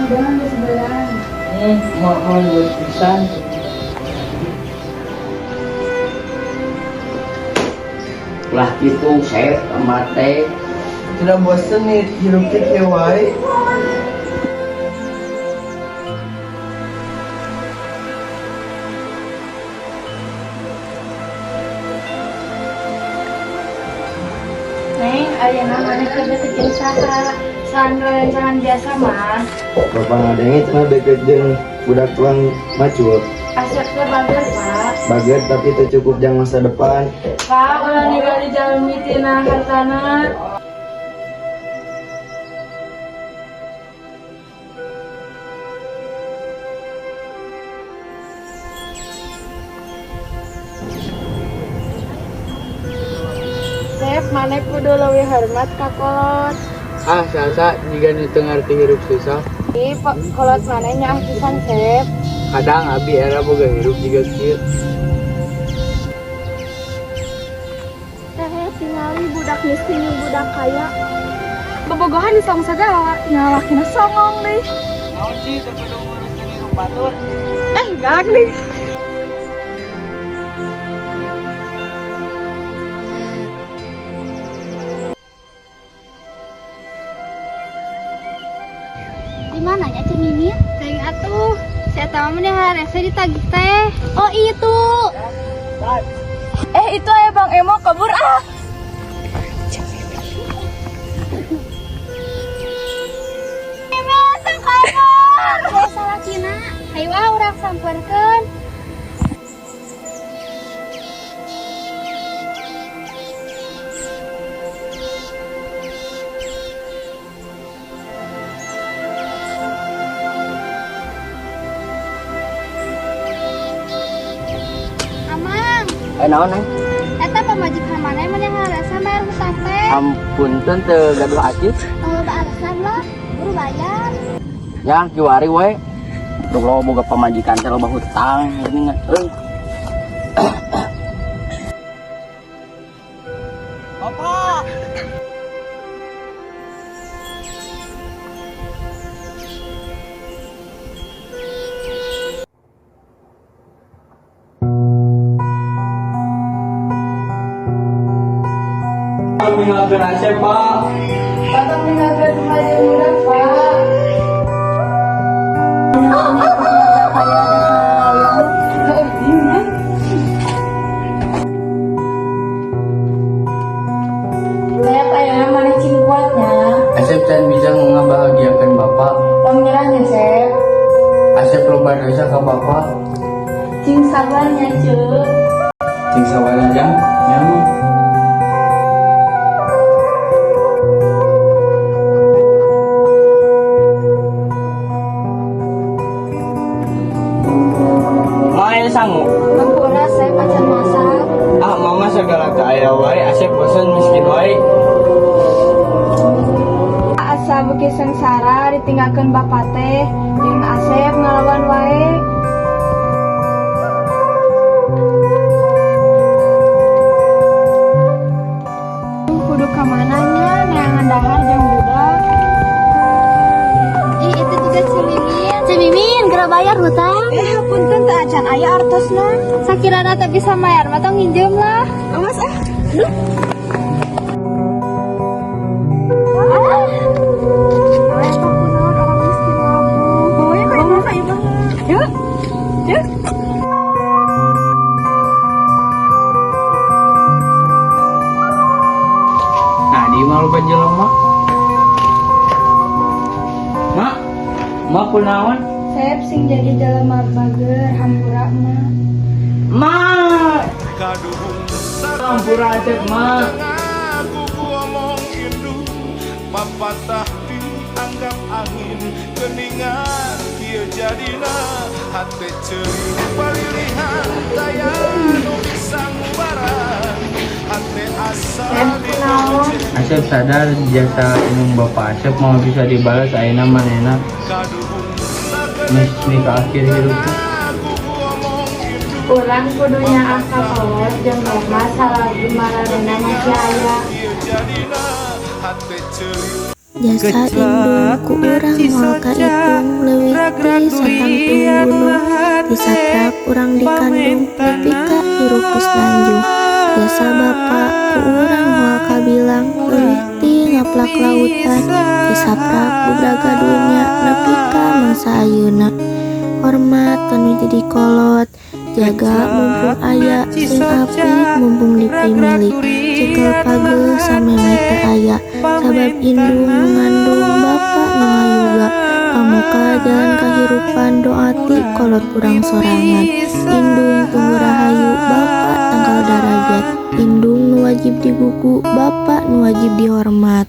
Hidang geus beurang. Mau buat pisan. Ulah kitu Sep mate. Tidak bosen nih hirup teh kieu wae. Neng, ayeuna maneh keur deket jeung saha? Saan rerencangan biasa mah. Bapak ngadenge cenah deket jeung budak tukang macul. Asep teh bager, Pak. Bager tapi teu cukup jang masa depan. Pak, ulah ningali jalmi tina hartana. Sep, maneh kudu leuwih hormat ka kolot. Ah, sasa jiga nu teu ngarti hirup susah. Ih, kolot maneh nyaah pisan, Sep. Kadang abi era boga hirup jiga kieu. Teh, tingali budak miskin jeung budak kaya. Bobogohan disong sagala, nya lalakina songong deui. Naon sih teu kudu nguruskeun hirup batur? Eh, galak nih. Di mananya Ceu Mimin? Teuing atuh. Saya tahu mah harese ditagih teh. Oh itu. Eh, itu aya Bang Emo kabur ah. Emo teu kabur. Salah Cina. Hayu ah urang sampeurkeun. Amang, Eh, naon, Neng? Eta pamajikan maneh mah yang harese bayar hutang teh. Ampunten teu gaduh acis. Tong loba alasan lah, buru bayar. Ya, kiwari we. Duh lo boga pamajikan teh loba hutang geuning euy. Bapak. Tinggalkeun Asep, Pak. Bapak meninggalkan rumah jeung budak, Pak. Sep, ayeuna maneh cing kuatnya. Asep can bisa ngabahagiakeun Bapak. Tong nyerahnya, Sep. Asep loba dosa ka Bapak. Cing sabarnya, Ceu. Cing sabar aja, nya mah. Main sangu. Hampura, Sep, acan masak. Ah, mama segala teu aya wae, Asep bosen miskin wae. Asa beuki sengsara ditinggalkeun bapa teh, jeung Asep ngalawan wae. Kudu ka mana nya neangan dahar jeung budak. Ih, itu juga Ceu Mimin. Ceu Mimin, geura bayar hutang. Eh, punten teu acan aya artosna. Sakirana teu bisa bayar mah tong nginjem lah. Awas ah. Ah. Eta kunaon orang miskin labuh. Bawa ka imah ka imah. Yuk. Yuk. Nah, di imah loba jelema. Mak, mak kunaon? Sep sing jadi jelema bager hampura mah. Mak, hampura Asep, mak. Aku omong indu papatah dianggap angin keningan kieu jadina hate ceuli palilihan taya nu bisa ngubaran hate asa. Sep kunaon? Asep sadar jasa indung Bapak Asep moal bisa dibalas ayeuna manehna geus ka akhir hirup. Urang kudu nyaah ka kolot jeung mama salagi maranehna masih aya. Kieu jadina hate ceuli. Jasa indung ku urang moal kaitung, leuwih ti satangtung gunung. Tisaprak urang dikandung nepi ka hirup geus lanjung. Jasa bapa ku urang moal kabilang, leuwih ti ngaplak lautan. Tisaprak bubraga dunya nepi ka mangsa ayeuna. Hormat ka nu jadi kolot, jaga mumpung aya, sing apik mumpung dipimilik. Cekel pageuh samemeh teu aya, sabab indung nu ngandung, bapa nu ngayuga. Pamuka jalan kahirupan, doa ti kolot urang sorangan. Indung tunggu rahayu, bapa tangkal darajat. Indung nu wajib digugu, bapa nu wajib dihormat.